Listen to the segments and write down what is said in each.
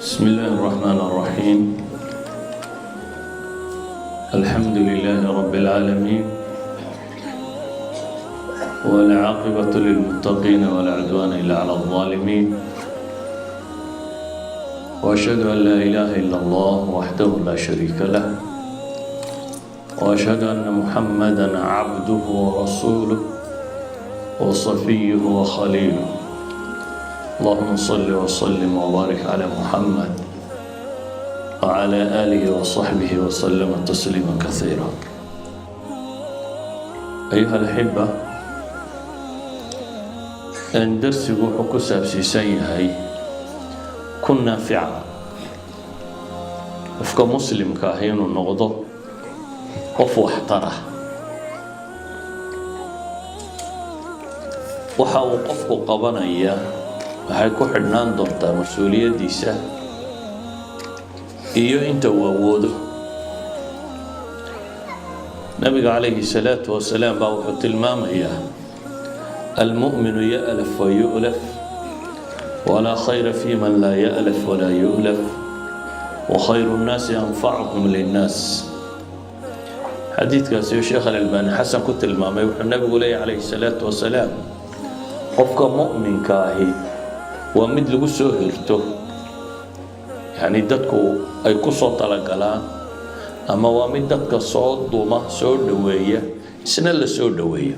بسم الله الرحمن الرحيم، الحمد لله رب العالمين، والعاقبة للمتقين، ولا عدوان إلا على الظالمين، وأشهد أن لا إله إلا الله وحده لا شريك له، وأشهد أن محمدا عبده ورسوله وصفيه وخليله. اللهم صل وسلم وبارك على محمد وعلى آله وصحبه وسلم تسليما كثيرا. أيها الأحبة، darsigu wuxuu ku saabsiisan yahay kun naafica, qofka muslimka ah inuu noqdo qof waxtara. Waxa uu qofku qabanaya waxay ku xidhnaan doontaa mas-uuliyaddiisa iyo inta uu awoodo. Nabiga calayhi salaatu wasalaam baa wuxuu tilmaamayaa: المؤمن يألف ويؤلف، ولا خير في من لا يألف ولا يؤلف، وخير الناس أنفعهم للناس. Xadiidkaasi oo Sheekh Alalbaani xasan ku tilmaamay, wuxuu nabigu leeyahy calayhi salaatu wasalaam: qofka mu'minka ahi waa mid lagu soo hirto, yacni dadku ay ku soo talagalaan, ama waa mid dadka soo duma, soo dhoweeya, isna la soo dhoweeyo.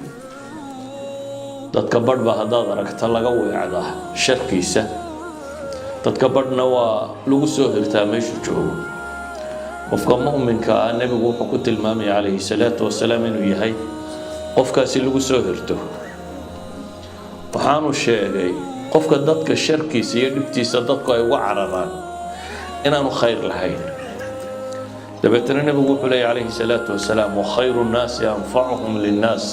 Dadka badh ba haddaad aragta laga weecdaa sharkiisa, dadka badhna waa lagu soo hirtaa meeshuu joogo. Qofka mu'minka ah nebigu wuxuu ku tilmaamaya calayhi salaatu wasalaam inuu yahay qofkaasi lagu soo hirto. Waxaanu sheegay qofka dadka sharkiisa iyo dhibtiisa dadku ay uga cararaan inaanu khayr lahayn. Dabeetana nebigu wuxuu leeyay calayhi salaatu wasalaam: وخير الناس أنفعهم للناس.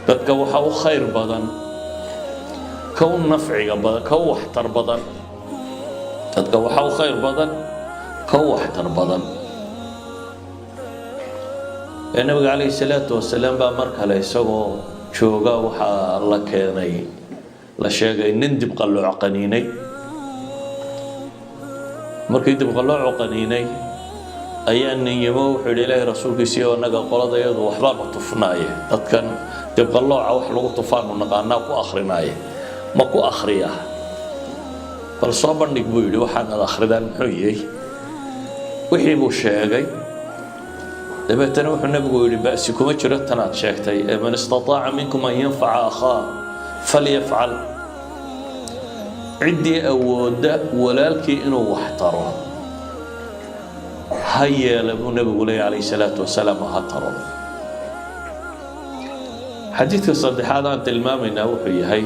Dadka waxa u khayr badan ka u nafciga badan, ka u waxtar badan. Dadka waxa u khayr badan ka u waxtar badan. Ee nabiga calayhi salaatu wasalaam baa mar kale isagoo jooga waxaa la keenay, la sheegay nin dibqallooc qaniinay. Markii dibqalloocu qaniinay ayaa nin yimo, wuxuu yidhi: "Ilaahay rasuulkiisiiyo, annaga qoladayadu waxbaanu tufnaaye, dadkan dibqallooca wax lagu tufaanu naqaanaa, ku akrinaaye, ma ku akhriyaa? Bal soo bandhig," buu yidhi, "waxaanaad akhridaan muxuu yahay?" Wixii buu sheegay. Dabeetana wuxuu nabigu yidhi: "Ba'si kuma jiro tanaad sheegtay, ee من استطاع منكم أن ينفع أخاه فليفعل." Ciddii awoodda walaalkii inuu wax taro ha yeela, buu nabigu leeyay calayhi salaatu wasalaam, oo ha taro. Xadiidka saddexaad aan tilmaamaynaa wuxuu yahay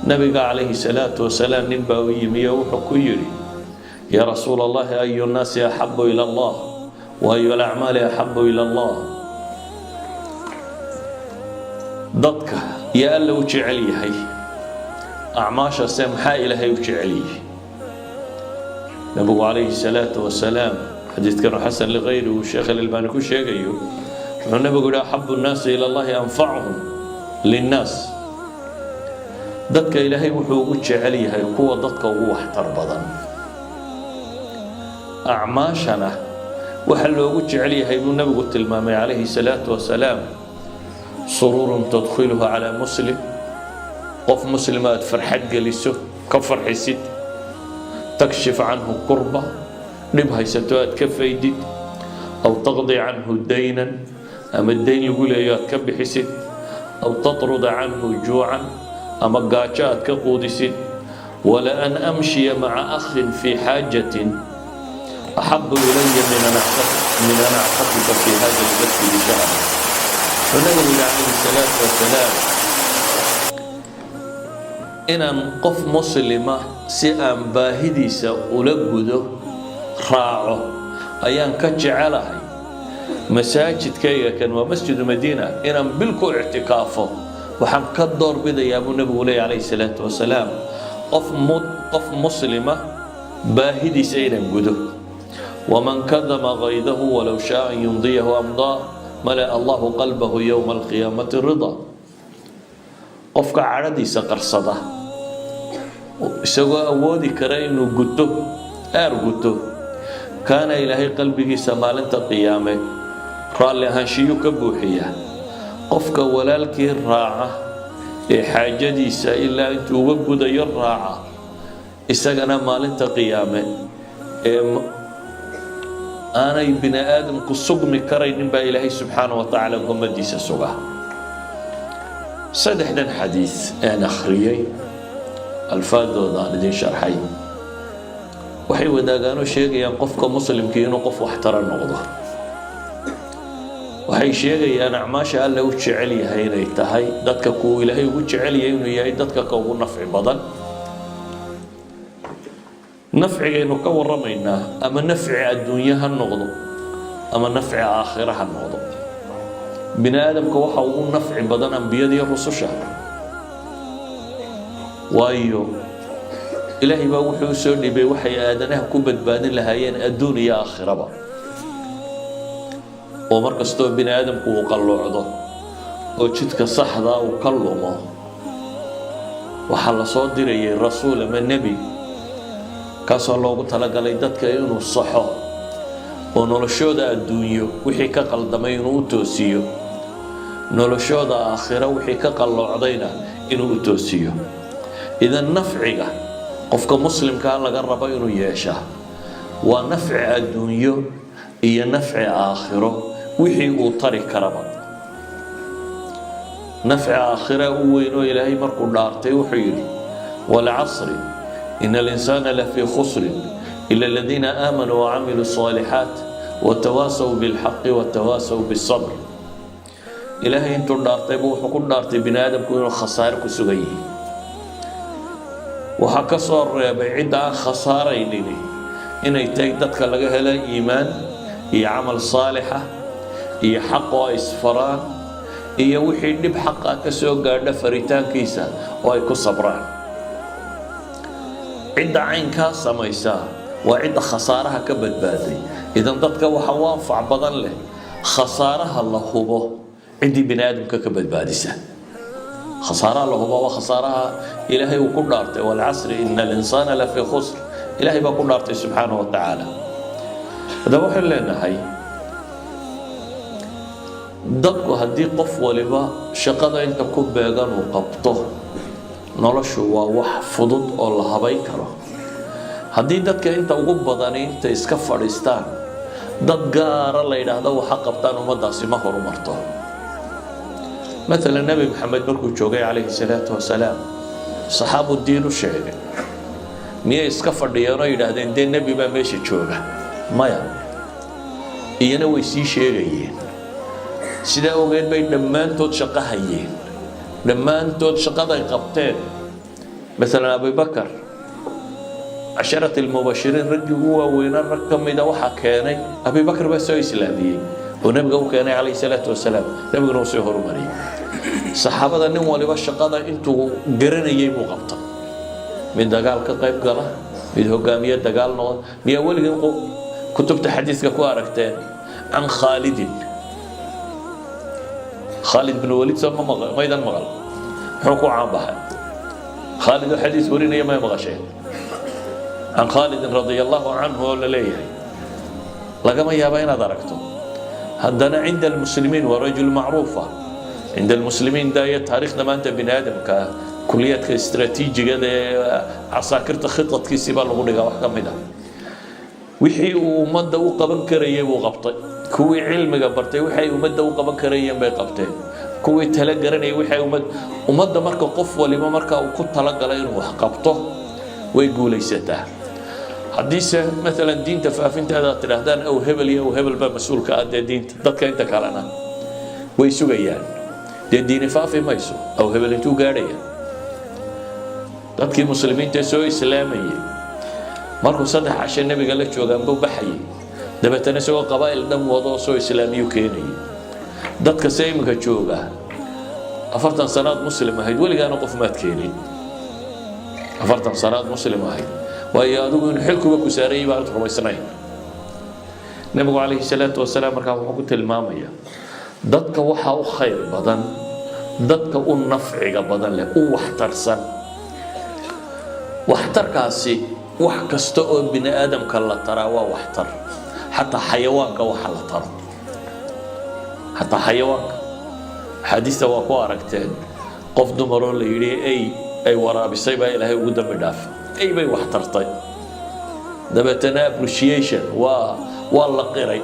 nabiga calayhi salaatu wasalaam nin baa u yimi oo wuxuu ku yidhi: "يا رسول الله، أي الناس أحب إلى الله وأي الأعمال أحب إلى الله?" Dadka yaa Alla u jecel yahay? Acmaashase maxaa Ilaahay u jecel yahay? Nabigu calayhi salaatu wasalaam, xadiidkanu xasan ligayri uu Sheekh Alalbaani ku sheegayo, wuxuu nabigu yihi: أحب الناس إلى الله أنفعهم للناس. Dadka Ilaahay wuxuu ugu jecel yahay kuwa dadka ugu waxtar badan. Acmaashana waxa loogu jecel yahay, buu nabigu tilmaamay calayhi salaatu wasalaam: سرور تدخله على مسلم, qof muslima aad farxad geliso, ka farxisid, تكشف عنه كربة, dhib haysato aad ka faydid, أو تقضي عنه دينا, ama dayn lagu leeyo aad ka bixisid, أو تطرد عنه جوعا, ama gaajo aad ka quudisid. ولأن أمشي مع أخ في حاجة أحب إلي من أن أعتكف في هذا المسجد شهرا. Wuxuu nabigu yihi calayhi salaatu wasalaam: inaan qof muslima si aan baahidiisa ula gudo raaco ayaan ka jecelahay masaajidkayga kan, waa Masjidu Madiina, inaan bil ku ictikaafo waxaan ka doorbidayaa, buu nabigu leeya calayhi salaatu wasalaam, qof muslima baahidiisa inaan gudo. ومن كظم غيظه ولو شاء أن يمضيه أمضاه، ملأ الله قلبه يوم القيامة رضا. Qofka cadhadiisa qarsada Isagoo awoodi kara inuu guto, aar guto, kaana Ilaahay qalbigiisa maalinta qiyaame raalli ahaanshiyuu ka buuxiyaa. Qofka walaalkii raaca ee xaajadiisa ilaa intuu uga gudayo raaca, isagana maalinta qiyaame ee aanay bini aadamku sugmi karaynin baa Ilaahay subxaana wa tacaala ummadiisa sugaa. Saddexdan xadiis aan akhriyey, alfaadooda aan idin sharxay, waxay wadaagaanoo sheegayaan qofka muslimkii inuu qof waxtara noqdo. Waxay sheegayaan acmaasha Alle u jecel yahay inay tahay dadka kuu Ilaahay ugu jecel yahay inuu yahay dadka ka ugu nafci badan. Nafcigaynu ka warramaynaa ama nafci adduunye ha noqdo ama nafci aakhira ha noqdo, bini aadamka waxa ugu nafci badan ambiyada iyo rususha, waayo Ilaahay baa wuxuu u soo dhibay waxay aadanaha ku badbaadin lahaayeen adduun iyo aakhiraba. Oo mar kastoo bini aadamku uu qalloocdo oo jidka saxda uu ka lumo, waxaa la soo dirayay rasuul ama nebi, kaasoo loogu talagalay dadka inuu saxo oo noloshooda adduunyo wixii ka qaldamay inuu u toosiyo, noloshooda aakhiro wixii ka qalloocdayna inuu u toosiyo. Idan nafciga qofka muslimkaa laga rabo inuu yeeshaa waa nafci adduunyo iyo nafci aakhiro wixii uu tari karaba. Nafci aakhira u weyn oo Ilaahay markuu dhaartay wuxuu yidhi: والعصر إن الإنسان لفي خسر إلا الذين آمنوا وعملوا الصالحات وتواصوا بالحق وتواصوا بالصبر. Ilaahay intuu dhaartay buu wuxuu ku dhaartay bini aadamku inuu khasaare ku sugan yihi. Waxaa ka soo reebay cidda aan khasaaraynini inay tahay dadka laga helo iimaan iyo camal saalixa iyo xaq oo ay isfaraan, iyo wixii dhib xaqa ka soo gaadha faritaankiisa oo ay ku sabraan. Cidda caynkaa samaysaa waa cidda khasaaraha ka badbaaday. Idan dadka waxa u anfac badan leh, khasaaraha la hubo, ciddii bini aadamka ka badbaadisa. Khasaaraha la hubo waa khasaaraha Ilaahay uu ku dhaartay: والعصر إن الإنسان لفي خسر. Ilaahay baa ku dhaartay subxaanahu wa tacaala. Haddaba waxaynu leenahay, dadku haddii qof waliba shaqada inta ku beegan uu qabto, noloshu waa wax fudud oo la habayn karo. Haddii dadka inta ugu badani inta iska fadhiistaan, dad gaara la yidhaahdo waxa qabtaan, ummaddaasi ma horumarto. Maalan, Nebi Maxamed markuu joogay calayhi salaatu wasalaam, saxaabu diin u sheegay, miyay iska fadhiyeen oo yidhaahdeen dee nebi baa meesha jooga? Maya, iyana way sii sheegayeen. Sidaa ogeed bay dhammaantood shaqo hayeen, dhammaantood shaqaday qabteen. Maalan, Abubakar, casharat almubashiriin, raggii ugu waaweynaa rag ka mida waxaa keenay Abubakar baa soo islaamiyey oo nebiga u keenay calayhi salaatu wasalaam, nebiguna uu soo horumariyey. Saxaabada nin waliba shaqada intuu garanayay buu qabta: mid dagaal ka qayb gala, mid hogaamiye dagaal noqda. Miyaa weligin kutubta xadiiska ku aragteen can Khaalidin, Khaalid bin Walid? Soo ma maqal, maydan maqal? Muxuu ku caanbaxay Khaalid oo xadiis warinaya? May maqasheen can Khaalidin radia allahu canhu oo la leeyahay? Lagama yaaba inaad aragto. Haddana cinda almuslimiin waa rajul macruufa cinda almuslimiin. Daaya taariikhda maanta bini aadamka ah, kuliyaadka istaraatiijigada ee casaakirta khitadkiisii baa lagu dhigaa wax ka mid ah. Wixii uu ummadda u qaban karayay buu qabtay. Kuwii cilmiga bartay waxay ummadda u qaban karayeen bay qabteen. Kuwii tala garanayay waxay ummadda. Marka qof waliba marka uu ku talagalay inuu wax qabto, way guulaysataa. Haddiise maalan diinta faafinteeda aad tidhaahdaan aw hebel iyo aw hebel baa mas-uulka ah, dee diinta dadka inta kalena way sugayaan, dee diini faafi mayso. Aw hebel intuu gaadhaya? Dadkii muslimiinta ee soo islaamayay, markuu 3 casho nebiga la joogaan buu baxayay, dabeetana isagoo qabaa'il dhan wado oo soo islaamiyuu keenayay. Dadka se iminka jooga, 40 sanaad muslim ahayd, weligaana qof maad keenin. 40 sanaad muslim ahayd, waayo adigu inuu xilkuba ku saarayay baanad rumaysnayn. Nebigu calayhi salaatu wasalaam markaa wuxuu ku tilmaamaya dadka waxaa u khayr badan dadka u nafciga badan leh, u waxtarsan. Waxtarkaasi wax kasta oo bini aadamka la taraa waa waxtar, xataa xayawaanka waxa la taro, xataa xayawaanka. Axaadiista waa ku aragteen qof dumaroo la yidhi ey ay waraabisay baa Ilaahay ugu dambi dhaafa. Ey bay wax tartay, dabeetana appreciation waa la qiray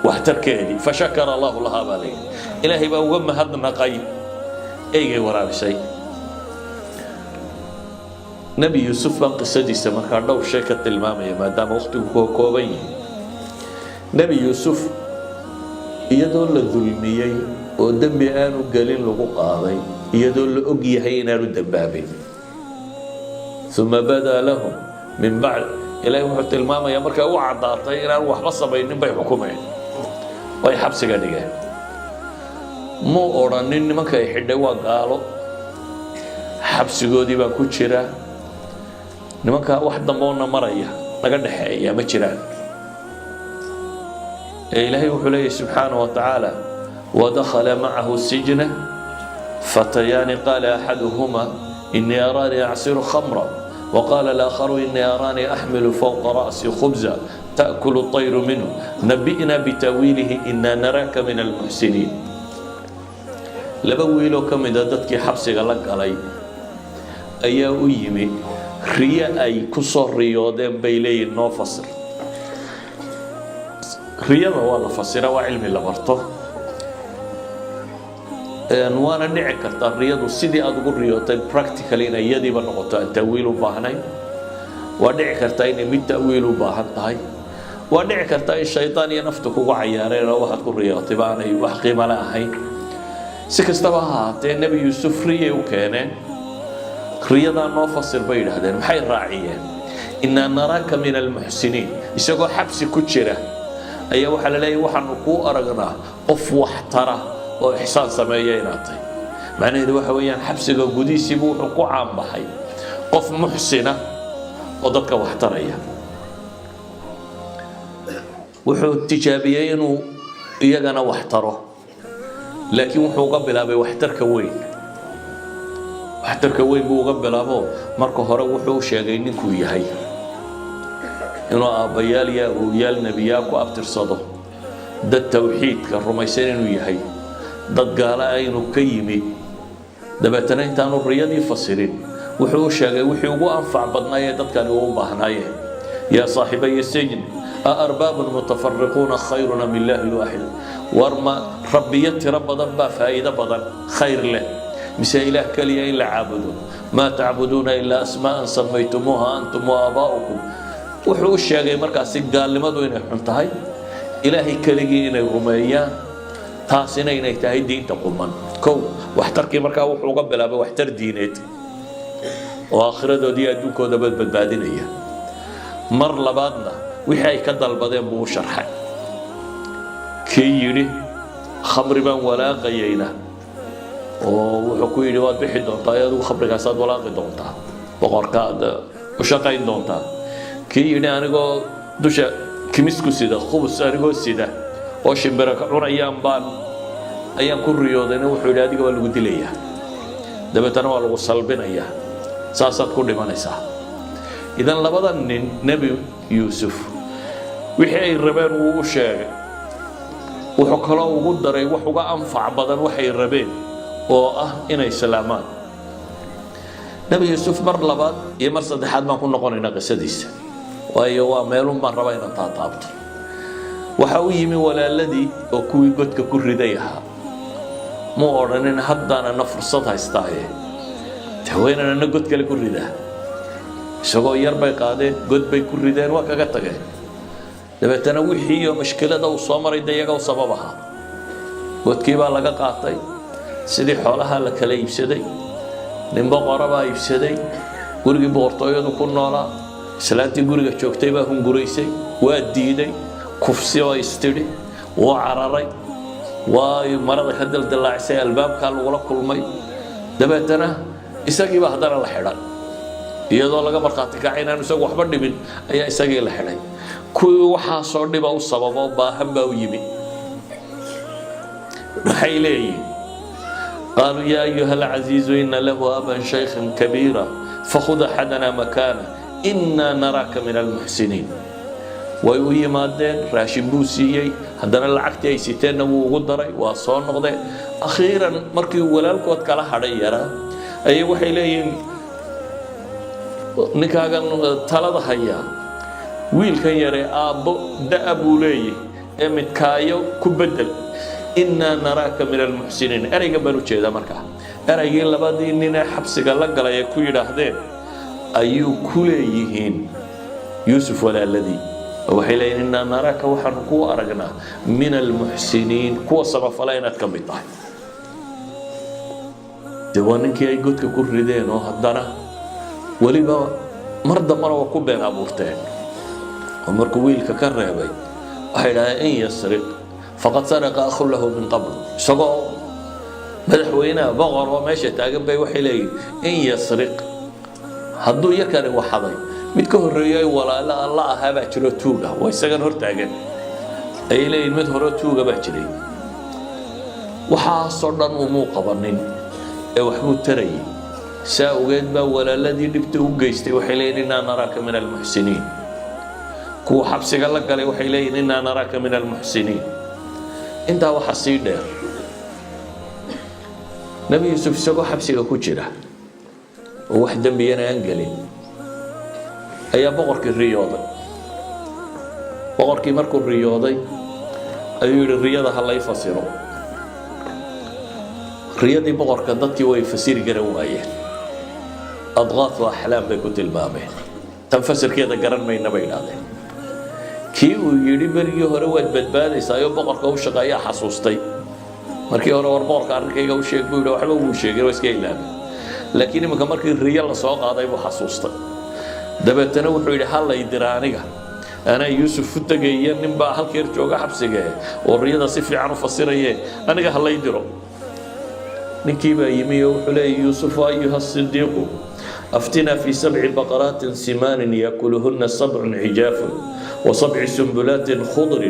waxtarkeedii. فشكر الله لها baa la yidhi, Ilaahay baa uga mahadnaqay eygay waraabisay. Nebi Yuusuf baan qisadiisa markaa dhowr shay ka tilmaamaya, maadaama waqtigu ka kooban yihi. Nebi Yuusuf iyadoo la dulmiyey oo dembi aanu gelin lagu qaaday, iyadoo la og yahay inaanu dembaabin, ثم بدا لهم من بعد, Ilaahay wuxuu tilmaamayaa markay u caddaatay inaanu waxba samaynin bay xukumeen, way xabsiga dhigeen. Muu odhanin nimanka ay xidhay waa gaalo, xabsigoodii baan ku jiraa, nimankaa wax damboona maraya naga dhexeeya ma jiraan. Ee Ilaahay wuxuu leeyahy subxaanaه wa tacaala: ودخل معه السجن فتيان، قال أحدهما إني أراني أعصر خمرا، وقال الآخر إني أراني أحمل فوق رأسي خبزا تأكل الطير منه، نبئنا بتأويله إنا نراك من المحسنين. Laba wiiloo ka mida dadkii xabsiga la galay ayaa u yimi, riyo ay ku soo riyoodeen bay leeyihin noo fasir. Riyada waa la fasira, waa cilmi la barto, waana dhici kartaa riyadu sidii aada ugu riyootay practically inay iyadiiba noqoto aan ta'wiil u baahnayn. Waa dhici kartaa inay mid ta'wiil u baahan tahay. Waa dhici kartaa in shaydaan iyo naftu kugu cayaareen oo waxaad ku riyootay ba aanay wax qiimo le ahayn. Si kastaba ha ahaatee, Nebi Yuusuf riyay u keeneen, riyadaa noo fasir bay yidhaahdeen. Maxay raaciyeen? إنا نراك من المحسنين. Isagoo xabsi ku jira ayaa waxaa la leeyahy waxaanu kuu aragnaa qof wax tara oo ixsaan sameeya inaad tahay. Macnaheedu waxa weeyaan xabsiga gudihiisiibu wuxuu ku caanbaxay qof muxsina oo dadka wax taraya. Wuxuu tijaabiyey inuu iyagana wax taro, laakiin wuxuu uga bilaabay waxtarka weyn. Waxtarka weyn buu uga bilaabo. Marka hore wuxuu sheegay ninkuu yahay, inuu aabbayaal iyo awowyaal nebiyaa ku abtirsado, dad tawxiidka rumaysan inuu yahay, dad gaala ah inuu ka yimi. Dabeetana intaanu riyadii fasirin wuxuu u sheegay wixii ugu anfac badnaayee dadkani uu u baahnaayeen: يا صاحبي السجن أأرباب متفرقون خير أم الله الواحد. War ma rabbiyo tiro badan baa faa'iido badan, khayr leh, mise Ilaah keliya in la caabudo? ما تعبدون إلا أسماء سميتموها أنتم وآباؤكم. Wuxuu u sheegay markaasi gaalnimadu inay xun tahay, Ilaahay keligii inay rumeeyaan, taasina inay tahay diinta quman. Kow, waxtarkii markaa wuxuu uga bilaabay waxtar diineed oo aakhiradoodii adduunkoodaba badbaadinaya. Mar labaadna wixii ay ka dalbadeen buu u sharxay. Kii yidhi khamri baan walaaqayayna oo wuxuu ku yidhi waad bixi doontaa, adigu khamrigaasaad walaaqi doontaa, boqorkaad u shaqayn doontaa. Kii yidhi anigoo dusha kimisku sida, khubus anigoo sida oo shimbira ka cunayaan baan ayaan ku riyoodayna, wuxuu yidhi adiga waa lagu dilayaa, dabeetana waa lagu salbinayaa, saasaad ku dhimanaysaa. Idan labada nin Nebi Yuusuf wixii ay rabeen wuu u sheegay. Wuxuu kaloo ugu daray wax uga anfac badan waxay rabeen oo ah inay islaamaan. Nebi Yuusuf mar labaad iyo mar saddexaad baan ku noqonaynaa qisadiisa, waayo waa meelun baan rabaa inaan taataabto. Waxa u yimi walaaladii oo kuwii godka ku riday ahaa. Muu odhanin haddaan ana fursad haystaaye dee waa inaan ana god kale ku ridaa. Isagoo yar bay qaadeen, god bay ku rideen, waa kaga tageen. Dabeetana wixii iyo mashkilada uu soo maray de iyaga u sabab ahaa. Godkii baa laga qaatay, sidii xoolaha la kala iibsaday, nin boqora baa iibsaday, gurigii boqortooyadu ku noolaa. Islaantii guriga joogtay baa hunguraysay, waa diiday, kufsi oo istidhi, wuu cararay, waa marada ka dildillaacisay, albaabkaa lagula kulmay. Dabeetana isagiiba haddana la xidhay, iyadoo laga markhaati kacay inaanu isagu waxba dhibin ayaa isagii la xidhay. Kuwii waxaasoo dhiba u sababo baahan baa u yimi. Maxay leeyihin? قالوا يا أيها العزيز إن له أبا شيخا كبيرا. فخذ أحدنا مكانه إنا نراك من المحسنين. Way u yimaadeen, raashin buu siiyey, haddana lacagtii ay siteenna wuu ugu daray. Waa soo noqdeen. Akhiiran markii walaalkood kala hadhay yaraa ayay waxay leeyihiin, ninkaagan talada hayaa wiilkan yaree aabbo da'a buu leeyahy ee midkaayo ku bedel. إنا نراك من المحسنين. Ereygan baan ujeedaa markaa, ereygii labadii nin ee xabsiga la galay ay ku yidhaahdeen ayuu ku leeyihiin Yuusuf walaaladii. Waxay leeyihin, إنا نراك, waxaanu kuu aragnaa, من المحسنين, kuwa samafala inaad ka mid tahay. Dee waa ninkii ay godka ku rideen oo haddana weliba mar dambana waa ku been abuurteen, oo markuu wiilka ka reebay waxay idhahdeen, إن يسرق فقد سرق أخ له من قبل. Isagoo madaxweynaha boqor oo meesha taagan bay waxay leeyihin, إن يسرق, hadduu yarkani waxaday, mid ka horreeyay walaalo alla ahaa baa jiro tuuga. Waa isagan hor taagan ayay leeyihin, mid hore tuuga baa jiray. Waxaasoo dhan umuu qabanin ee waxbuu tarayay. Saa ogeed baa walaaladii dhibta u geystay waxay leeyihin, إنا نراك من المحسنين. Kuwa xabsiga la galay waxay leeyihin, إنا نراك من المحسنين. Intaa waxaa sii dheer, Nebi Yuusuf isagoo xabsiga ku jira oo wax dembiyana aan gelin ayaa boqorkii riyooday. Boqorkii markuu riyooday ayuu yidhi, riyada ha lay fasiro. Riyadii boqorka dadkii way fasiri garan waayeen. أضغاث أحلام bay ku tilmaameen. Tan fasirkeeda garan mayna bay idhahdeen. Kii uu yidhi berigii hore waad badbaadaysaa boqorka u shaqeeyaa xasuustay markii hore, war boqorka arrinkayga u sheeg buu yidhi. Waxba wuu sheegin, waa iska ilaabay. Laakiin iminka markii riyo la soo qaaday buu xasuustay. Dabeetana wuxuu yidhi, ha lay dira aniga, anaa Yuusuf u tegaya, ninbaa halkeer jooga xabsiga oo riyada si fiican u fasiraye, aniga ha lay diro. Ninkii baa yimi oo wuxuu leeyahy, يوسف أيها الصديق أفتنا في سبع بقرات سمان يأكلهن سبع عجاف وسبع سنبلات خضر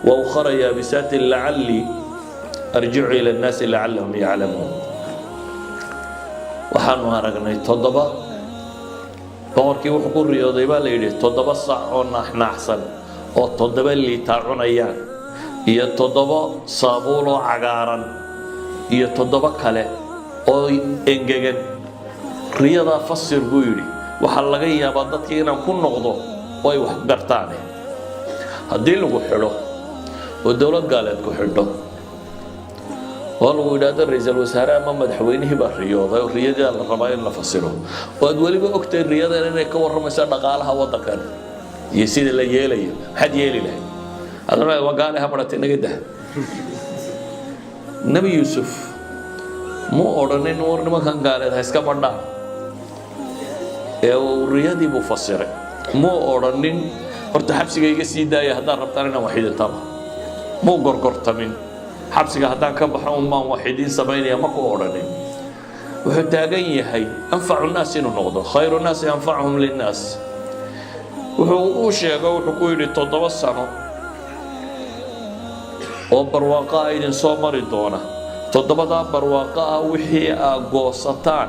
وأخر يابسات لعلي أرجع إلى الناس لعلهم يعلمون. Waxaanu aragnay toddoba, boqorkii wuxuu ku riyooday baa la yidhi toddoba sac oo naaxnaaxsan oo toddoba liitaa cunayaan, iyo toddoba saabuul oo cagaaran, iyo toddoba kale oo engegan. Riyadaa fasir buu yidhi, waxaa laga yaabaa dadkii inaan ku noqdo oo ay wax gartaane. Haddii lagu xidho oo dowlad gaaleed ku xidho oo lagu yidhaahdo ra-iisul wasaare ama madaxweynihii baa riyooday oo riyadii la rabaa in la fasiro, oo aad weliba ogtahay riyadan inay ka warramayso dhaqaalaha waddankan iyo sida la yeelayo, maxaad yeeli lahayd? Adana waa gaale ha maratay naga dah. Nebi Yuusuf mu odhanin war nimankan gaaleed ha iska badhaan, ee uu riyadii buu fasiray. Muu odhanin horta xabsiga iga sii daaya haddaan rabtaan inaan wax idintaba. Muu gorgortamin, xabsiga haddaan ka baxo un baan wax idiin samaynaya ma ku odhanin. Wuxuu taagan yahay أنفع الناس inuu noqdo, خير الناس أنفعهم للناس. Wuxuu u sheego, wuxuu ku yidhi, 7 sano oo barwaaqo ah idin soo mari doona, toddobadaa barwaaqo ah wixii aad goosataan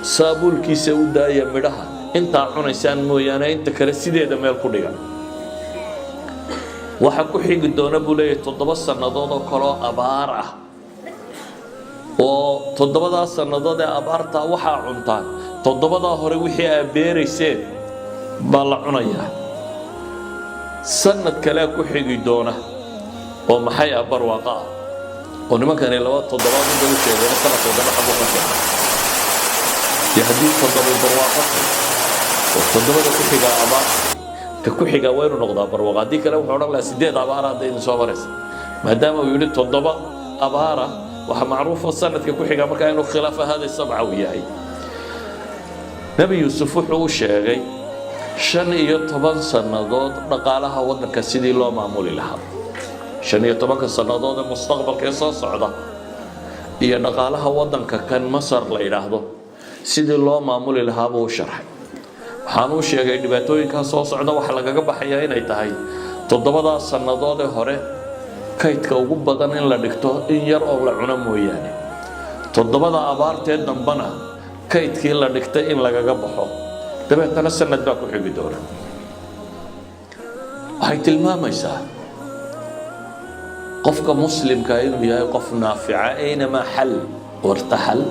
saabuulkiisa u daaya, midhaha intaa cunaysaan mooyaane inta kale sideeda meel ku dhiga. Waxa ku xigi doona buu leeyahay 7 sannadood oo kaloo abaar ah, oo toddobadaa sannadood ee abaarta waxaa cuntaan toddobadaa hore wixii aad beerayseen baa la cunayaa. Sanad kalea ku xigi doona oo maxay ah? Barwaaqo ah. Oo nimankani laba toddobaad unbay u sheegeen, sanadka dambe xaguu ka keenay? Dee haddii toddobay barwaaqo tahay oo toddobada ku xigaa abaar, ka ku xigaa waa inuu noqdaa barwaaqo. Haddii kale wuxuu odhan lahaa sideed abaara hadda idin soo maraysa. Maadaama uu yidhi toddoba abaara, waxaa macruufa sanadka ku xigaa markaa inuu خلاف هذه السبعة uu yahay. Nebi Yuusuf wuxuu u sheegay 15 sannadood dhaqaalaha waddanka sidii loo maamuli lahaa, 15-ka sannadood ee mustaqbalka ee soo socda iyo dhaqaalaha waddanka kan Masar la yidhaahdo sidii loo maamuli lahaa buu u sharxay. Waxaan uu sheegay dhibaatooyinkaa soo socda waxa lagaga baxayaa inay tahay toddobadaa sannadood ee hore kaydka ugu badan in la dhigto in yar oo la cuno mooyaane, toddobada abaartee dambana Kaydkii la dhigtay in lagaga baxo, dabeetana sanad baa ku xigi doona. Waxay tilmaamaysaa qofka muslimka inuu yahay qof naafica aynamaa xal wartaxal,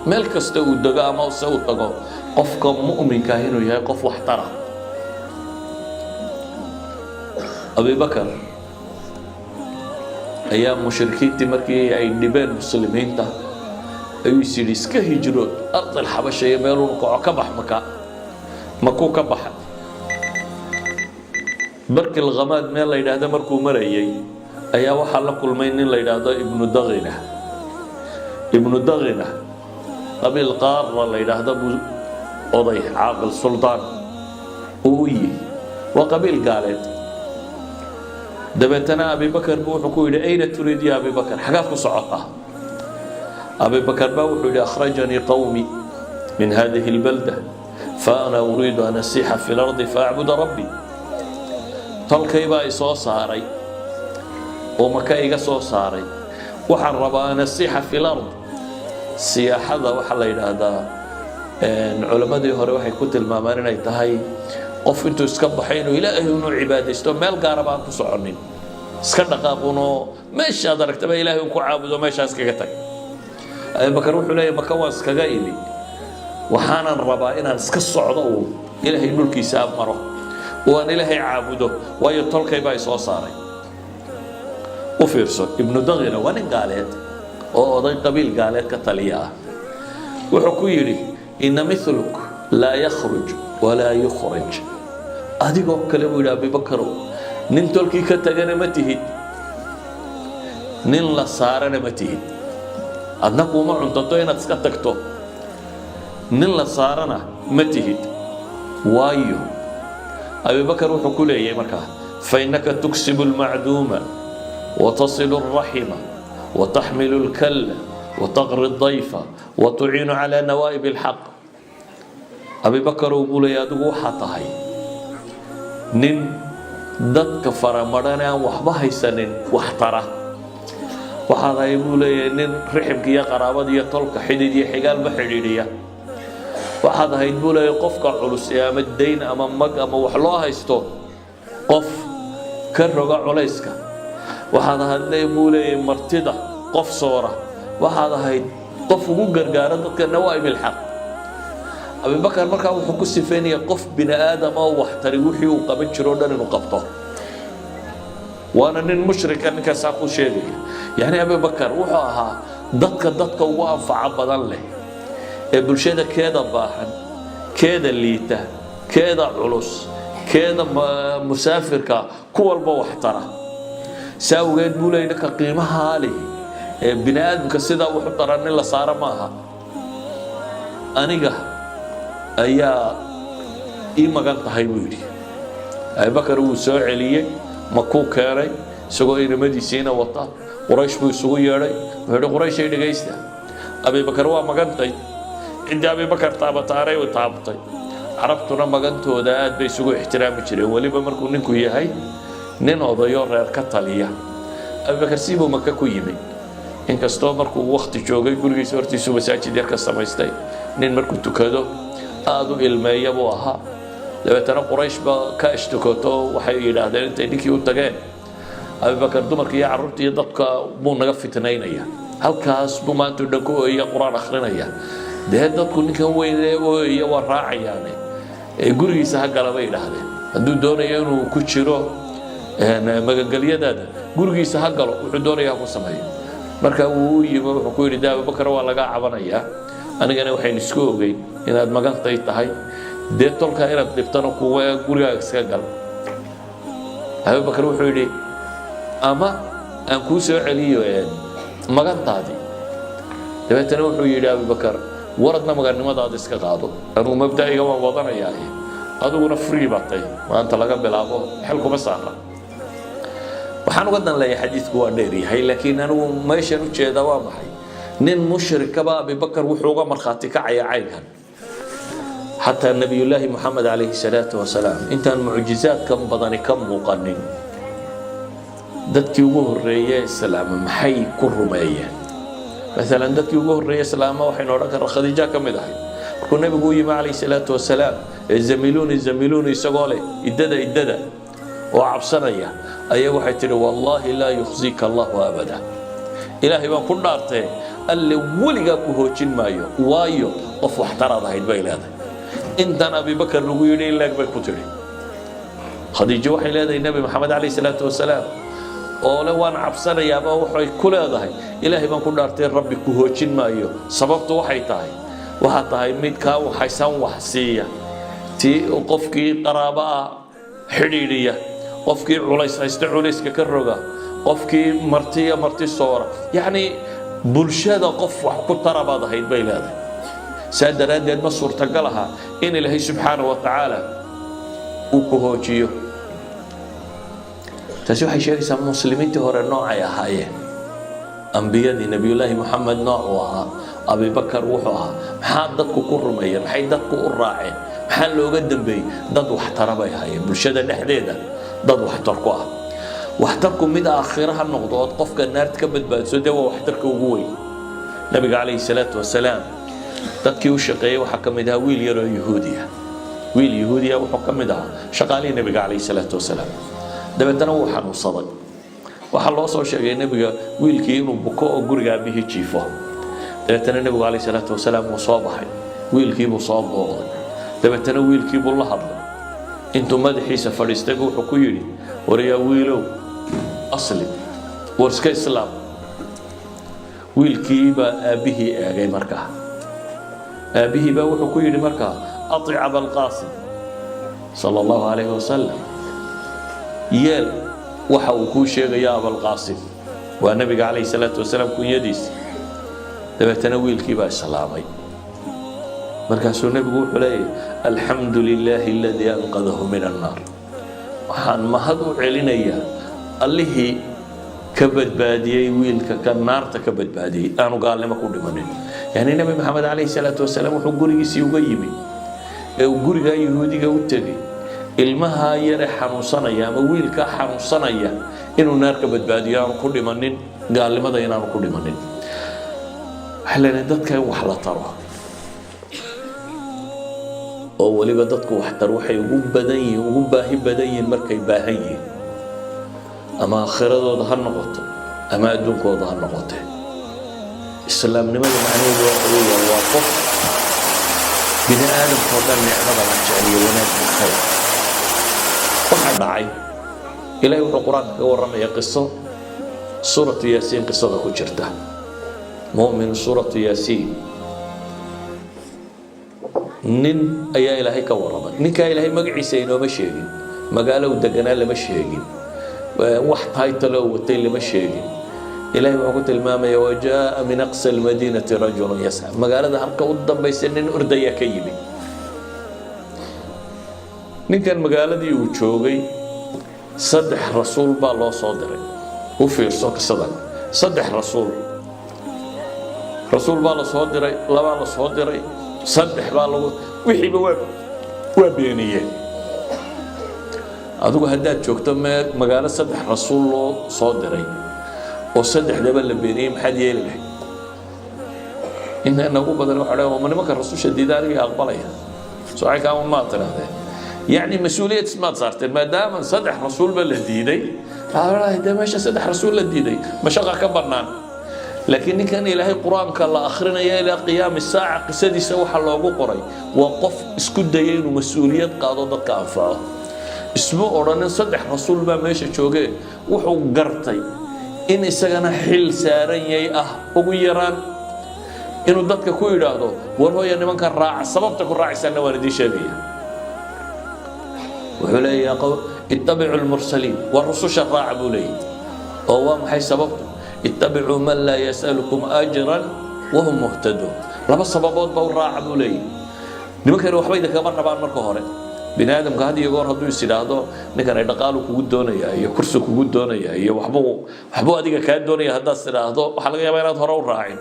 meel kasta uu dego ama se uu tago, qofka mu'minka inuu yahay qof waxtara. Abibakar ayaa mushrikiintii markii ay dhibeen muslimiinta ayuu is yidhi, "Iska hijrood ardal Xabasha iyo meeluu kaco, ka bax Maka." Makuu ka baxa. Barkil Khamaad meel la yidhaahdo markuu marayay ayaa waxaa la kulmay nin la yidhaahdo Ibnu Daqina. Ibnu Daqina qabiil Qaara la yidhaahdo buu oday, caaqil, suldaan uu u yihi. Waa qabiil gaaleed. Dabeetana Abibakar buu wuxuu ku yidhi, "Ayna turiid ya Abibakar? Xagaad ku socotaa?" Abibakar baa wuxuu yidhi, "Akhrajanii qawmi min hadihi albalda, fa ana uriidu an asiixa fi lardi faacbuda rabbi." Tolkay baa isoo saaray oo Maka iga soo saaray. Waxaan rabaa an asiixa fi lard. Siyaaxada waxaa la yidhaahdaa, culammadii hore waxay ku tilmaamaan inay tahay qof intuu iska baxay inuu Ilaahay inuu cibaadaysto, meel gaaraba aan ku soconin, iska dhaqaaqunoo meeshaad aragtaba Ilaahay un ku caabudo, meeshaa iskaga tag. Abubakar wuxuu leeyahy, "Maka waan iskaga imi, waxaanan rabaa inaan iska socdo, uun Ilaahay dhulkiisa maro oo aan Ilaahay caabudo, waayo tolkay baa isoo saaray." U fiirso, Ibnu Daqina waa nin gaaleed oo oday qabiil gaaleed ka taliya ah. Wuxuu ku yidhi, "Ina mithluk laa yakhruj walaa yukhraj." Adigoo kale, buu yidhi Abibakarow, nin tolkii ka tagana ma tihid, nin la saarana ma tihid. Adna kuuma cuntato inaad iska tagto, nin la saarana ma tihid. Waayo, Abibakar wuxuu ku leeyahay markaa, "Fainaka tuksibu almacduuma watasilu alraxima wataxmilu alkalla wataqri aldayfa watuciinu cala nawaa'ib alxaq." Abibakarow, buu leeyahay, adigu waxaa tahay nin dadka faramadhane aan waxba haysanin wax tara. Waxaad ahay, buu leeyahay, nin riximka iyo qaraabada iyo tolka, xidid iyo xigaalba xidhiidhiya. Waxaad ahayd, buu leeyahay, qofka culus ee ama dayn ama mag ama wax loo haysto qof ka roga culayska. Waxaad ahayd, buu leeyahay, martida qof soora. Waxaad ahayd qof ugu gargaara dadka nawaa'ib ilxaq. Abibakar markaa wuxuu ku sifeynaya qof bini aadam oo waxtari wixii uu qaban jiro o dhan inuu qabto, waana nin mushrika ninkaasaa ku sheegaya. Yacni Abibakar wuxuu ahaa dadka dadka ugu anfaco badan leh ee bulshada, keeda baahan, keeda liita, keeda culus, keeda musaafirka, ku walba waxtara. Si awgeed, buu leeyay, ninka qiimahaa leh ee bini aadamka sidaa wuxu daran nin la saaro maaha. Aniga ayaa ii magan tahay, buu yidhi. Abibakar wuu soo celiyey, Makuu keenay isagoo inamadiisiina wata. Quraysh buu isugu yeedhay. Wuxuu yidhi, "Qurayshay, dhegaysta. Abibakar waa magantay. Ciddii Abibakar taabataaray u taabatay." Carabtuna magantooda aad bay isugu ixtiraami jireen, weliba markuu ninku yahay nin odayo reer ka taliya. Abibakar siibuu Maka ku yimi, inkastoo markuu wakti joogay gurigiisa hortiisuu masaajid yar ka samaystay. Nin markuu tukado aada u ilmeeya buu ahaa. Dabeetana Quraysh ba ka ashtukoto. Waxay yidhaahdeen intay ninkii u tageen, "Abibakar dumarka iyo carruurta iyo dadka buu naga fitnaynaya. Halkaas buu maanta o dhan ku ooya, Qur-aan akhrinaya. Dee dadku ninkan weyn ee ooyaya waa raacayaane, ee gurigiisa ha gala," bay yidhaahdeen. "Hadduu doonayo inuu ku jiro magangelyadaada, gurigiisa ha galo, wuxuu doonaya ha ku sameeyo." Marka wuu u yimi, wuxuu ku yidhi, "De Abubakar, waa lagaa cabanayaa. Anigana waxaynu isku ogeyn inaad magantay tahay, dee tolkaa inaad dhibtana kuwa, gurigaaga iska gal." Abubakar wuxuu yidhi, "Ama aan kuu soo celiyo magantaadii." Dabeetana wuxuu yidhi Abubakar, "Waradna magannimadaada iska qaado, anugu mabda'iga waan wadanayaa, adiguna free baa tahay maanta laga bilaabo, xel kuma saara." Waxaan uga dan leeyahay, xadiidku waa dheer yahay, laakiin anigu meeshan u jeeda waa maxay? Nin mushrikaba Abibakar wuxuu uga markhaati kacaya caynkan. Xataa Nabiyullaahi Moxamed calayhi salaatu wasalaam, intaan mucjizaadkan badani ka muuqanin, dadkii ugu horreeye islaama maxay ku rumeeyeen? Maalan, dadkii ugu horreeye islaama waxaynu odhan karraa Khadiija ka mid ahay. Markuu Nebigu u yimi calayhi salaatu wasalaam ee "زملوني زملوني" isagoo leh "iddada, iddada" oo cabsanaya, ayaa waxay tidhi: "والله لا يخزيك الله أبدا." Ilaahay baan ku dhaartee, Alle weligaa ku hoojin maayo, waayo qof waxtaraad ahayd, bay leedahay. Intan Abibakar lagu yidhi in leeg bay ku tidhi Khadiijo. Waxay leedahay Nebi Maxamed calayhi salaatu wasalaam oo le "waan cabsanayaaba" waxay ku leedahay: "Ilaahay baan ku dhaartay, Rabbi ku hoojin maayo. Sababtu waxay tahay, waxaa tahay mid kaa waxaysan wax siiya, tii qofkii qaraabo ah xidhiidhiya, qofkii culays haysta culayska ka roga, qofkii martiya marti soora, yacni bulshada qof wax ku tara baad ahayd," bay leedahay. Saa daraaddeed ma suurtagal aha in Ilaahay subxaana wa tacaala uu ku hoojiyo. Taasi waxay sheegaysaa muslimiintii hore noocay ahaayeen, ambiyadii, Nebiyullaahi Moxamed noocuu ahaa, Abibakar wuxuu ahaa. Maxaa dadku ku rumeeyeen? Maxay dadku u raaceen? Maxaa looga dambeeyey? Dad waxtara bay ahaayeen, bulshada dhexdeeda dad waxtar ku ah. Waxtarku mid aakhira ha noqdo, ood qofka naarta ka badbaadiso, dee waa waxtarka ugu weyn. Nabiga calayhi salaatu wasalaam dadkii u shaqeeyey waxaa ka mid ahaa wiil yaroo Yahuudiya. Wiil Yahuudiya wuxuu ka mid ahaa shaqaalihii Nebiga calayhi salaatu wasalaam. Dabeetana wuu xanuunsaday. Waxaa loo soo sheegay Nebiga wiilkii inuu buko oo guriga aabihii jiifo. Dabeetana Nebigu calayhi salaatu wasalaam wuu soo baxay, wiilkiibuu soo booqday. Dabeetana wiilkiibuu la hadlay. Intuu madaxiisa fadhiistay buu wuxuu ku yidhi: "Waryaa wiilow, أسلم, war iska islaam." Wiilkii baa aabbihii eegay markaa. Aabbihii baa wuxuu ku yidhi markaa: "أطع أبا القاسم صلى الله عليه وسلم." Yeel waxa uu kuu sheegaya Abalqaasim, waa Nebiga calayhi salaatu wasalaam kunyadiisa. Dabeetana wiilkii baa islaamay. Markaasuu Nebigu wuxuu leeyahy: "الحمد لله الذي أنقذه من النار." Waxaan mahad u celinayaa Allihii ka badbaadiyey wiilka, ka naarta ka badbaadiyey, aanu gaalnimo ku dhimanin. Yani Nebi Maxamed calayhi salaatu wasalaam wuxuu gurigiisii uga yimi ee uu gurigaa Yahuudiga u tegey ilmaha yare xanuunsanaya ama wiilkaa xanuunsanaya inuu naar ka badbaadiyo, aanu ku dhimanin gaalnimada, inaanu ku dhimanin. Waxay leenahay dadka in wax la taro, oo weliba dadku waxtar waxay ugu badan yihiin, ugu baahi badan yihiin markay baahan yihiin, ama aakhiradooda ha noqoto ama adduunkooda ha noqote. Islaamnimada macnaheedu waxa weeyaan waa qof bini aadamka oo dhan nicmada la jeceliyo, wanaagga, khayr. Waxaa dhacay, Ilahay wuxuu Qur-aanka kaga warramaya qiso Suuratu Yaasiin qisada ku jirta, mu'min Suuratu Yaasiin. Nin ayaa Ilaahay ka warramay. Ninkaa Ilaahay magaciisa inooma sheegin, magaalo u deganaa lama sheegin, wax title oo watay lama sheegin. Ilahay wuxuu ku tilmaamaya: "وجاء من أقصى المدينة رجل يسعى." Magaalada halka u dambaysa nin ordaya ka yimi. Ninkan magaaladii uu joogay saddex rasuul baa loo soo diray. U fiirso qisadan. Saddex rasuul, rasuul baa la soo diray, labaa la soo diray, saddex baa lagu, wixiiba waa beeniyeen. Adigu haddaad joogto mee magaalo saddex rasuul loo soo diray oo saddexdaba la beeniyey, maxaad yeeli lahayd? Inta inagu badan waxa dhan ma nimanka rasusha diida aniga aqbalaya socay maad tidhahdeen? Yacni mas-uuliyad ismaad saarteen maadaama saddex rasuulba la diiday. Dee meesha saddex rasuul la diiday, mashaqa ka bannaan. Laakiin ninkan Ilaahay Qur-aanka la akrinaya ilaa qiyaami saaca qisadiisa waxa loogu qoray waa qof isku dayay inuu mas-uuliyad qaado, dadka anfaco. Isma odhanin saddex rasuul baa meesha joogee. Wuxuu gartay in isagana xil saaran yay ah, ugu yaraan inuu dadka ku yidhaahdo: "War hooya, nimanka raaca, sababta ku raacaysaana waan idiin sheegaya." Wuxuu leeyahay: "اتبعوا المرسلين." War rususha raaca, buu leeyahy. Oo waa maxay sababtu? "اتبعوا من لا يسألكم أجرا وهم مهتدون." Laba sababood ba u raaca, buu leeyahy. Nimankani waxba idinkama rabaan. Marka hore, bini aadamka had iyo goor hadduu is idhaahdo ninkan ay dhaqaalu kugu doonaya iyo kursi kugu doonaya iyo waxbuu adiga kaa doonaya, haddaad is idhaahdo, waxaa laga yaabaa inaad hore u raacin.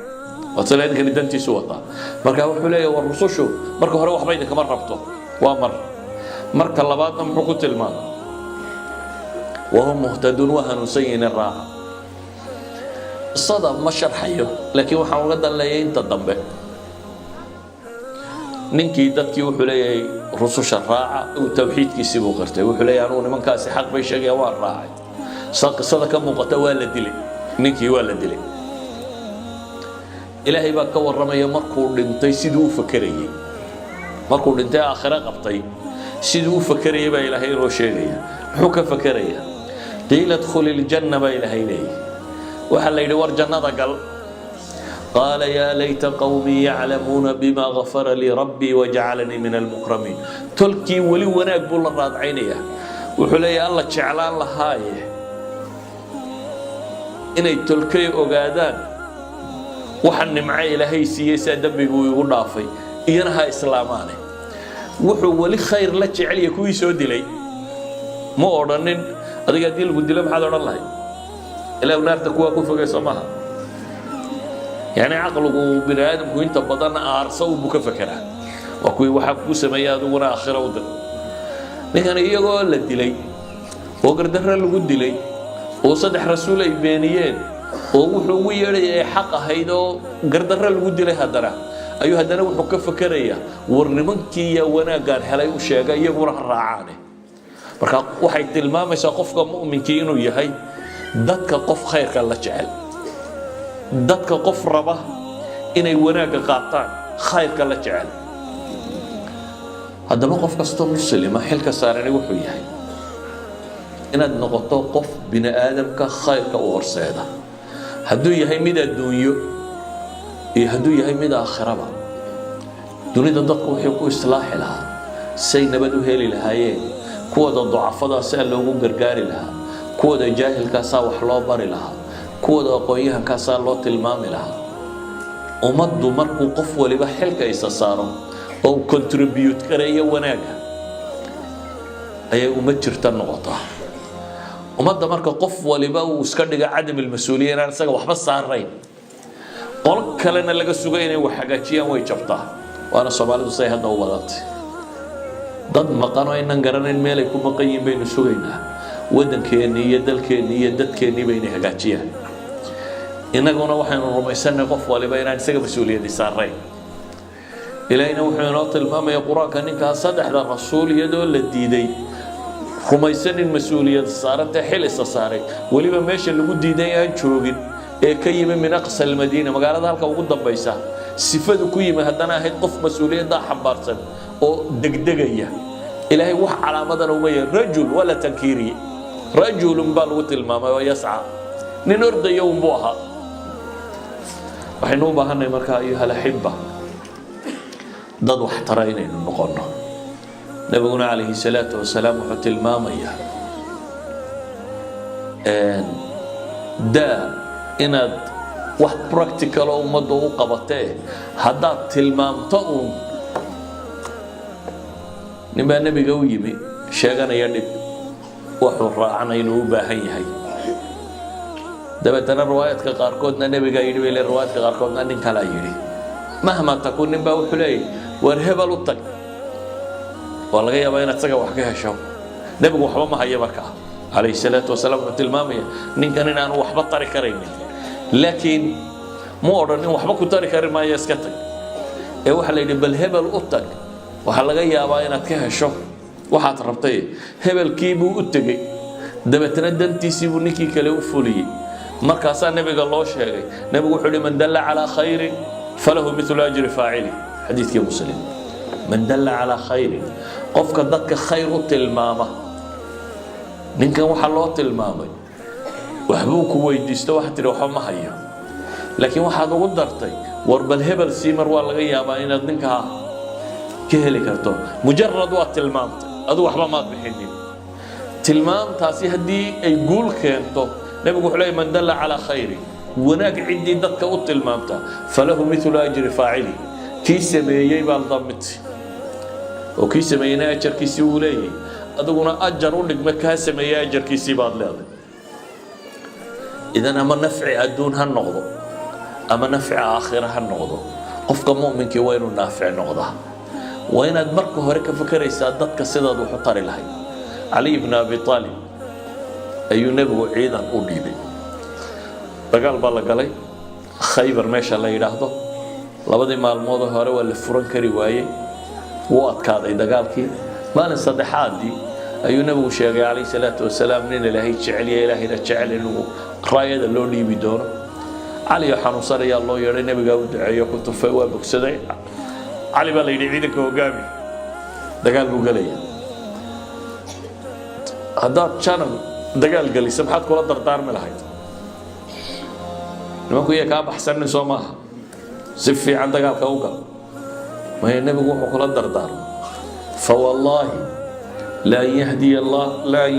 Waatale ninkani dantiisu wataa. Marka wuxuu leeyahay: war rusushu marka hore waxba idinkama rabto. Waa marka labaadna muxuu ku tilmaamay? "وهم مهتدون." Waa hanuunsan yihiin, raaca. Qisada ma sharxayo, laakiin waxaan uga dan leeyay inta dambe. Ninkii dadkii wuxuu leeyahay rususha raaca, uu tawxiidkiisii buu qirtay. Wuxuu leeyahay anugu nimankaasi xaq bay sheegayaan, waan raacay. Sa qisada ka muuqata, waa la dilay ninkii, waa la dilay. Ilaahay baa ka warramaya markuu dhintay siduu u fakerayey. Markuu dhintay, aakhiro qabtay, siduu u fakerayay baa Ilaahay inoo sheegaya. Muxuu ka fakerayaa? قيل ادخل الجنة baa Ilaahay leeyahy. Waxaa la yidhi, war jannada gal. قال يا ليت قومي يعلمون بما غفر لي ربي وجعلني من المكرمين. Tolkii weli wanaag buu la raadcaynayaa. Wuxuu leeyahay, Alla jeclaan lahaaye inay tolkay ogaadaan waxa nimco Ilaahay siiyey, saa dembigu igu dhaafay, iyana ha islaamaane. Wuxuu weli khayr la jecelya kuwii soo dilay. Ma odhanin. Adiga haddii lagu dilo, maxaad odhan lahayd? Ilaah, naarta kuwaa ku fogay, soo maaha? Yani caqligu bini aadamku inta badan aarsa unbuu ka fekeraa. Waa kuwii waxaa kugu sameeyey, adiguna aakhira u dir. Ninkan iyagoo la dilay oo gardarre lagu dilay oo saddex rasuul ay beeniyeen oo wuxuu ugu yeedhaya ay xaq ahayd oo gardarre lagu dilay, haddana ayuu haddana wuxuu ka fekerayaa, war nimankii yaa wanaaggaan helay u sheega, iyaguna ha raacaane. Marka waxay tilmaamaysaa qofka mu'minkii inuu yahay dadka qof khayrka la jecel, dadka qof raba inay wanaagga qaataan, khayrka la jecel. Haddaba qof kastoo muslima xilka saarani wuxuu yahay inaad noqoto qof bini aadamka khayrka u horseeda, hadduu yahay mid adduunyo iyo hadduu yahay mid aakhiraba. Dunida dadku wuxuu ku islaaxi lahaa, say nabad u heli lahaayeen, kuwooda ducafadaa saa loogu gargaari lahaa, kuwooda jaahilkaasaa wax loo bari lahaa, kuwooda aqoon-yahankaasaa loo tilmaami lahaa. Ummaddu markuu qof waliba xilka isa saaro oo uu contribute gareeyo wanaagga, ayay ummad jirta noqotaa. Ummadda marka qof waliba uu iska dhiga عدم المسؤولية, inaan isaga waxba saarayn, qolo kalena laga sugo inay wax hagaajiyaan, way jabtaa. Waana Soomaalidu say hadda u badantay. Dad maqan oo aynan garanayn meelay ku maqan yihiin baynu sugaynaa waddankeennii iyo dalkeennii iyo dadkeennii baynay hagaajiyaan. Innaguna waxaynu rumaysanay qof waliba inaan isaga mas-uuliyadi saarayn. Ilaahayna wuxuu inoo tilmaamaya Qur-aanka ninkaa saddexda rasuul iyadoo la diiday, rumaysan in mas-uuliyad saarantee xil isa saaray, weliba meesha lagu diiday aan joogin ee ka yimi من أقصى المدينة, magaalada halka ugu dambaysa, sifadu ku yimi haddana ahayd qof mas-uuliyaddaa xambaarsan oo degdegaya. Ilaahay wax calaamadana uma yahin. رجل wala tankiiriye, رجل baa lagu tilmaamay oo يسعى, nin ordaya unbuu ahaa. Waxaynu u baahanay markaa, أيها الأحبة, dad wax tara inaynu noqonno. Nabiguna عليه الصلاة والسلام wuxuu tilmaamayaa daa inaad wax practical oo ummadda u qabatee, haddaad tilmaamto uun. Nin baa nebiga u yimi sheeganaya dhib, wuxuu raacana inuu u baahan yahay. Dabeetana riwaayadka qaarkoodna nebigaa yidhi bay le, riwaayadka qaarkoodna nin kalaa yidhi. مهما تكن, nin baa wuxuu leeyahy, war hebel u tag, waa laga yaabaa inaad isaga wax ka hesho. Nebigu waxba ma hayo markaa, عليه الصلاة والسلام. Wuxuu tilmaamaya ninkan inaanu waxba tari karaynin, laakiin mu odhan in waxba ku tari kari maayo, iska tag. Ee waxaa la yidhi, bal hebel u tag, waxaa laga yaabaa inaad ka hesho waxaad rabtay. Hebelkii buu u tegey, dabeetna dantiisii buu ninkii kale u fuliyey. Markaasaa nebiga loo sheegay. Nebigu wuxuu uhi, من دل على خير فله مثل أجر فاعله, xadiidkii Muslim. من دل على خير, qofka dadka khayr u tilmaama. Ninkan waxaa loo tilmaamay, waxbuu ku weydiisto, waxaad tihi waxba ma hayo, laakiin waxaad ugu dartay, war bal hebel sii mar, waa laga yaabaa inaad ninkaa ka heli karto. مجرد waad tilmaamtay, adigu waxba maad bixinin. Tilmaamtaasi haddii ay guul keento, nebigu wuxuu leeyay, من دل على خير, wanaag ciddii dadka u tilmaamta, فله مثل أجر فاعله, kii sameeyey baa la mid, oo kii sameeyeyna ajarkiisii wuu leeyahay, adiguna ajar u dhigma kaa sameeyey ajarkiisii baad leedahay. إذن ama nafci adduun ha noqdo ama nafci aakhira ha noqdo, qofka mu'minkii waa inuu naafic noqdaa. Waa inaad marka hore ka fakeraysaa dadka sidaad wax u tari lahayd. Cali ibn Abi Aalib ayuu nebigu ciidan u dhiibay. Dagaal baa la galay, Khaybar meesha la yidhaahdo. Labadii maalmoodoo hore waa la furan kari waayey. Wuu adkaaday dagaalkii. Maalin saddexaadii ayuu Nebigu sheegay calayhi salaatu wasalaam nin Ilaahay jeceliya, Ilaahayna jecel, inuu raayada loo dhiibi doono. Cali oo xanuunsanayaa loo yeedhay. Nebigaa u duceeyo, ku tufay, waa bogsaday. Cali baa la yidhi, "Ciidanka hogaami." Dagaal buu gelaya. Haddaad janan dagaal geliso, maxaad kula dardaarmi lahayd? Nimanku iya kaa baxsanin, soo maaha? Si fiican dagaalka u gal. Maya, Nebigu wuxuu kula dardaarmay, "فوالله لأن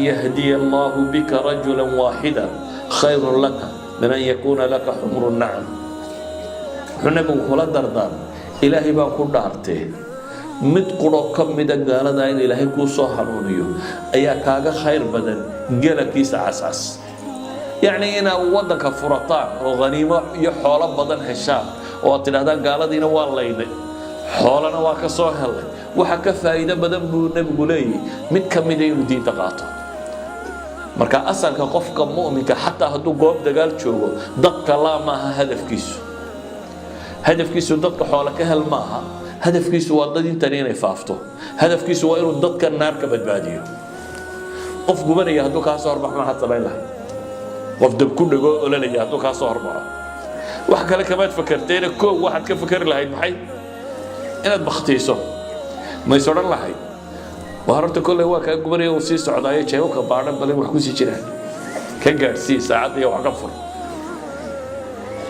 يهدي الله بك رجلا واحدا خير لك من أن يكون لك حمر النعم." Wuxuu Nebigu kula dardaarmay, "Ilaahay baan ku dhaartee, mid quro ka mida gaalada in Ilaahay kuu soo hanuuniyo ayaa kaaga khayr badan geelakiisa cascas." Yacni inaad waddanka furataan oo khaniimo iyo xoolo badan heshaan oo aad tidhahdaan, "Gaaladiina waa laynay, xoolana waa ka soo helnay," waxa ka faa'iido badan buu Nebigu leeyahy mid ka mida inuu diinta qaato. Marka asalka qofka mu'minka, xataa hadduu goob dagaal joogo, dadka laa maaha hadafkiisu. Hadafkiisu dadka xoolo ka hel maaha. Hadafkiisu waa dad intani inay faafto. Hadafkiisu waa inuu dadka naar ka badbaadiyo. Qof gubanaya hadduu kaa soo horbaxo, maxaad samayn lahay? Qof dab ku dhego ololaya hadduu kaa soo horbaxo, wax kale kamaad fakerteena. Koow waxaad ka fakeri lahayd maxay? Inaad baktiiso. Mays odhan lahayd, "Waa horta kolley waa kaa gubanaya, uu sii socdaayo, jeebabka baadhan badan wax kusii jiraan ka gaadhsii, saacadda iyo wax ka fur"?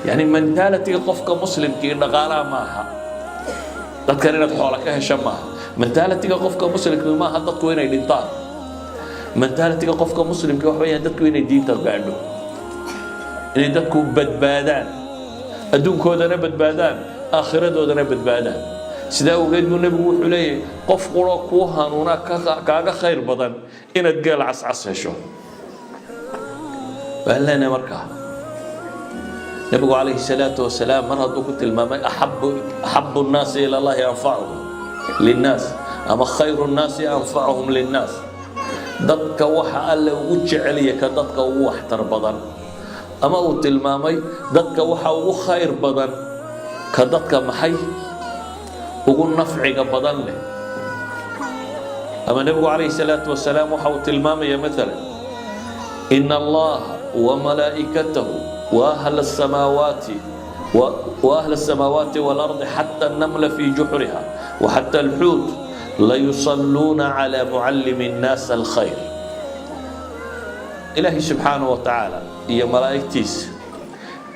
Yani mentality-ga qofka muslimkii dhaqaalaha maaha, dadkan inaad xoola ka hesho maaha. Mentality-ga qofka muslimkii maaha dadku inay dhintaan. Mentality-ga qofka muslimkii waxa weeyaan dadku inay diinta gaadho, inay dadku badbaadaan, adduunkoodana badbaadaan, aakhiradoodana badbaadaan. Sidaa awgeed buu Nebigu wuxuu leeyahay, qof quro kuu hanuunaa kaaga khayr badan inaad geel cascas hesho. Baan leenahay, markaa Nebigu calayhi salaatu wasalaam mar hadduu ku tilmaamay أحب الناس إلى الله أنفعهم للناس ama خير الناس أنفعهم للناس, dadka waxa Alle ugu jecelya ka dadka ugu waxtar badan, ama uu tilmaamay dadka waxa ugu khayr badan ka dadka maxay ugu nafciga badan leh, ama Nebigu calayhi salaatu wasalaam waxa uu tilmaamaya maalan, إن الله وملائكته وأهل السماوات والأرض حتى النمل في جحرها وحتى الحوت ليصلون على معلم الناس الخير. Ilaahay subxaanahu wa tacaala iyo malaa'igtiisa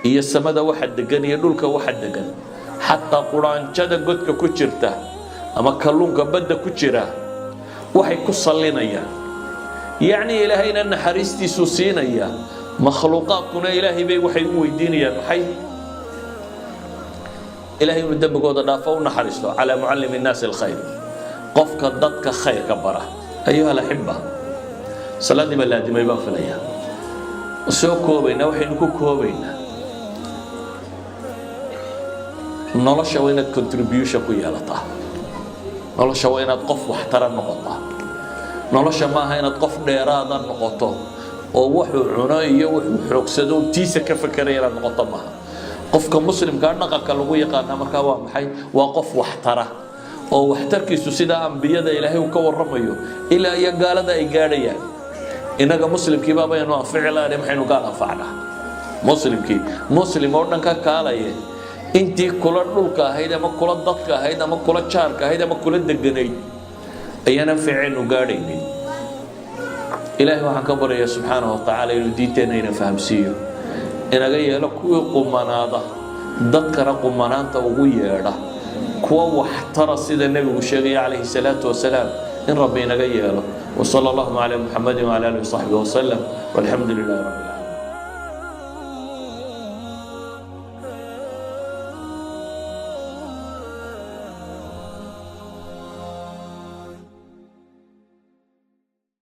iyo samada waxa degan iyo dhulka waxa degan, xataa quraanjada godka ku jirta ama kalluunka badda ku jira, waxay ku sallinayaan, yacni Ilaahayna naxariistiisuu siinaya, makhluuqaadkuna Ilaahay bay waxay u weydiinayaan maxay? Ilahay inuu dembigooda dhaafo, u naxariisto. على معلم الناس الخير, qofka dadka khayrka bara. أيها الأحبة, salaaddii baa laadimay baan filayaa. Soo koobaynaa, waxaynu ku koobaynaa, nolosha waa inaad contribution ku yeelataa. Nolosha waa inaad qof waxtara noqotaa. Nolosha maaha inaad qof dheeraada noqoto oo wuxuu cuno iyo wuxuu xoogsado tiisa ka fekeraya inaad noqoto maaha. Qofka muslimkaa dhaqanka lagu yaqaana markaa waa maxay? Waa qof waxtara oo waxtarkiisu sidaa ambiyada Ilaahay uu ka warramayo ilaa iyo gaalada ay gaadhayaan. Innaga muslimkii baabaynu anfici lahayn, maxaynu gaal anfacnaa? Muslimkii muslim oo dhan ka kaalaye, intii kula dhulka ahayd ama kula dadka ahayd ama kula jaarka ahayd ama kula deganayd ayaan anficaynu gaadhaynin. Ilaahay waxaan ka baryayaa subxaanahu wa tacaala inuu diinteenna ina fahamsiiyo, inaga yeelo kuwii qumanaada, dadkana qumanaanta ugu yeedha, kuwa waxtara sida Nebigu sheegaya calayhi salaatu wasalaam, in Rabbi inaga yeelo. وصلى اللهم على محمد وعلى اله وصحبه وسلم، والحمد لله رب العالمين.